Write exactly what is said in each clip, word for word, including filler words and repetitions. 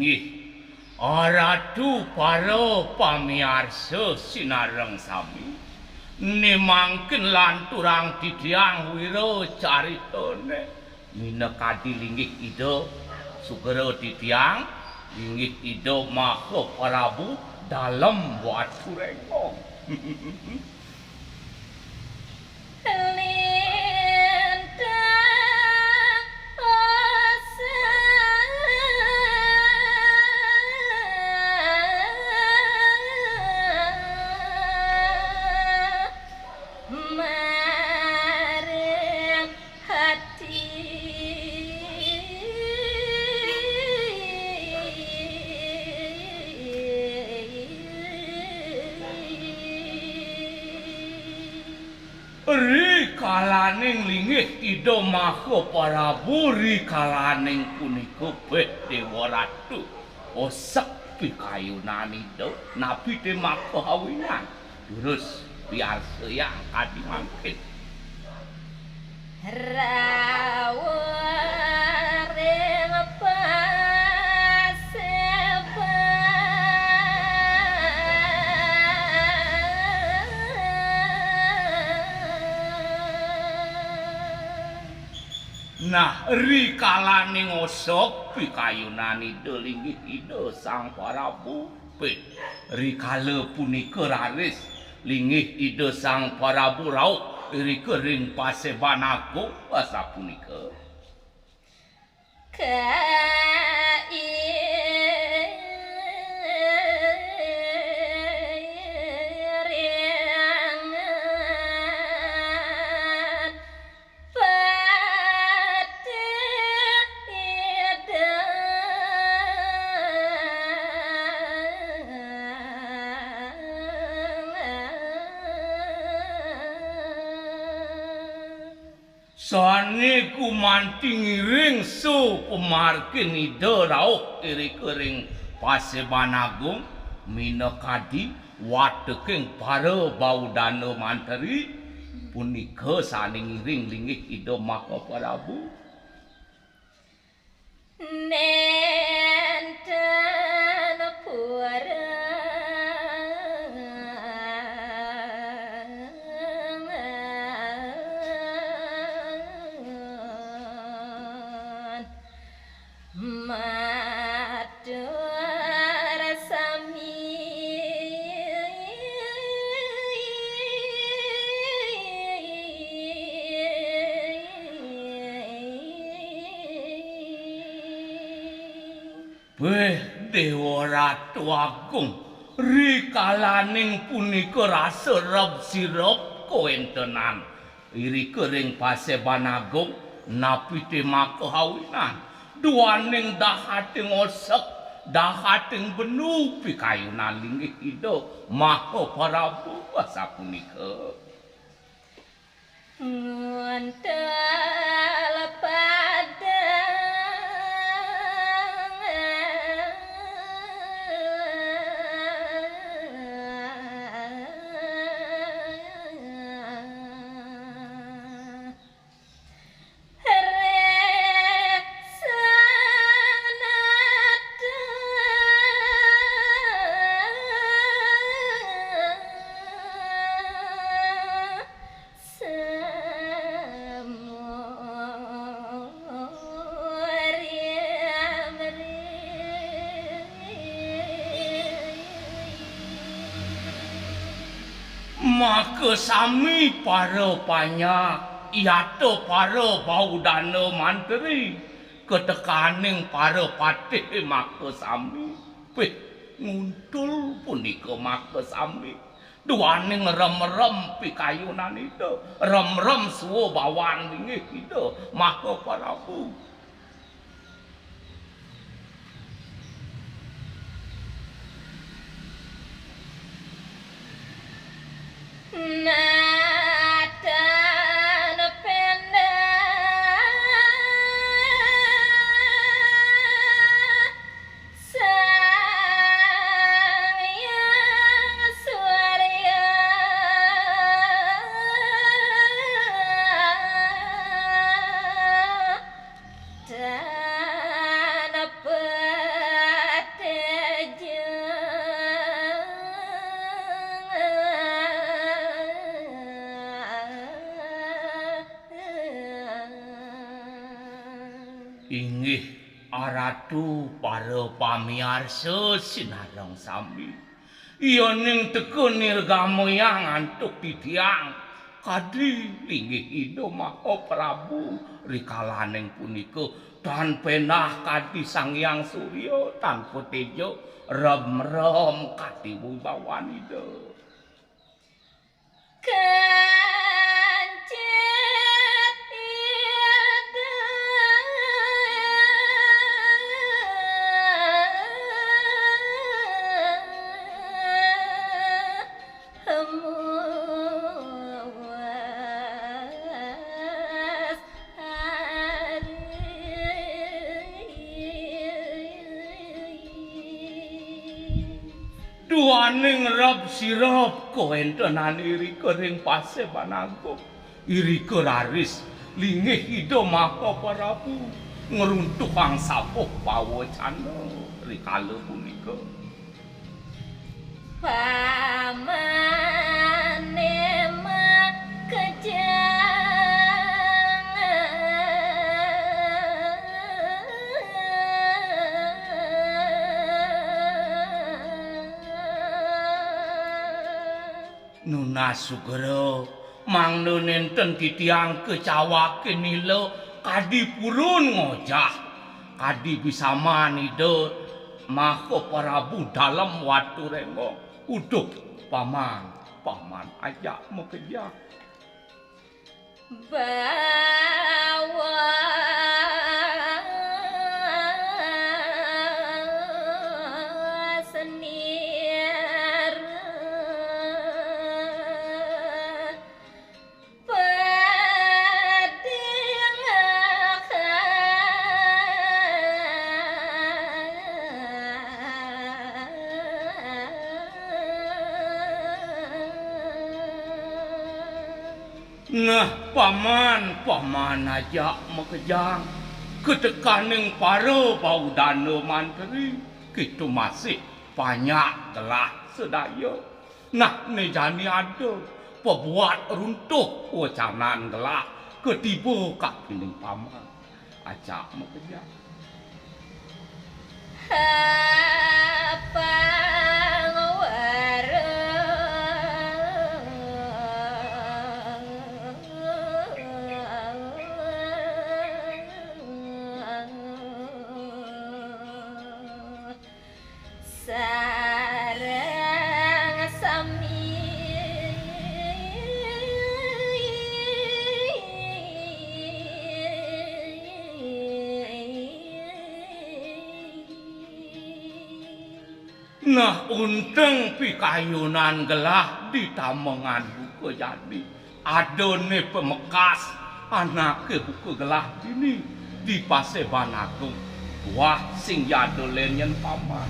Ih, aratu para pamiarsa sinareng sami, ne mangkin lanturang titiang wira caritane. Minakadi linggih Ida sugra titiang, linggih Ida Maha Prabu Dalem Watu Rengkong. Rikalaning linggih Ida Maha Prabu, rikalaning punika, beh Dewa Ratu, osek pikayunan Ida, napi te makahawinan. Durus piarsayang kadi mangkin. Nah, rikalaning osek pikayunan Ida linggih Ida Sang Prabu. Pit, rikala punika raris linggih Ida Sang Prabu rauh irika ring Paseban Agung, asapunika. Sane gumanti ngiring sapamargin Ida rauh irika ring Paseban Agung, minakadi wateking para baudana mantri, punika sane ngiring linggih Ida Maha Prabu. Beh, Dewa Ratu Agung, rikalaning punika rasa reb sireb kawentenan irika ring Paseban Agung, napi te makahawinan. Duaning dahating osek, dahating benu pikayunan linggih Ida Maha Prabu, asapunika. Makasami para panyak, yata para baudana mantri, katekaning para patih makasami. Pih, nguntul punika makasami. Duaning remrem pikayunan Ida, remrem swabawan linggih Ida Maha Prabu. Inggih Ratu, para pamiarsa sinareng sami. Yaning teka nirgamayang antuk titiang kadi linggih Ida Maha Prabu rikalaning punika, tan pendah kadi Sang Hyang Surya tanpa teja, remrem kadi wibawan Ida. Duaning rep sirep kawentenan irika ring Paseban Agung. Irika raris linggih Ida Maha Prabu ngruntuhang sapuh pawecana rikala punika. Pamane makejang. Nunas sugra, mangda nenten titiang kacawakin nila kadi purun ngojah, kadi bisaman Ida Maha Prabu Dalem Watu Renggong. Uduh, Paman, Paman ajak makejang. Bawa senir. Nah, Paman, Paman ajak makejang. Katekaning para baudana mantri, kita masih panjak gelah sadaya. Nah, né jani ada pabuat runtuh wecanan gelah katiba kakining Paman. Ajak makejang. Apang wara. Sareng sami. Nah, unteng pikayunan gelah ditamengan buka jani. Adané pamekas anaké buka gelah dini di Paseban Agung. Wah, sing jada lén nyen Paman.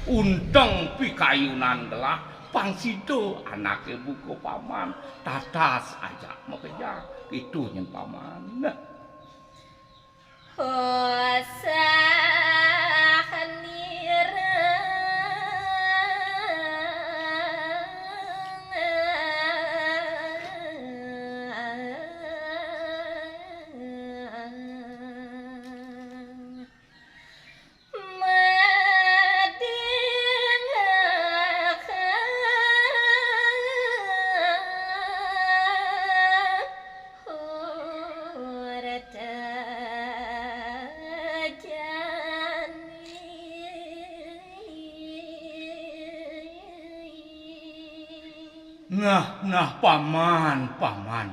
Unteng pikayunan gelah pang sida anaké buka Paman. Tatas ajak makejang. Itu nyen Paman. Nah. Hosah nirang. Nah, nah, Paman, Paman.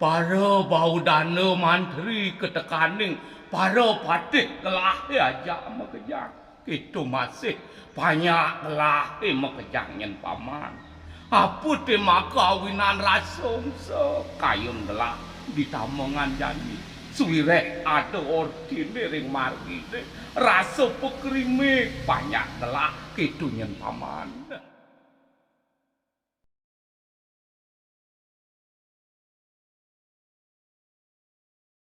Para baudana mantri katekaning para patih gelahé ajak makejang. Kita masih panjak gelahé makejang nyen Paman. Apa té maka awinan rasa ungsa kayun gelah ditamengan jani. Sawiréh ada ortiné ring marginé, rasa pakrimik panjak gelah kita nyen Paman.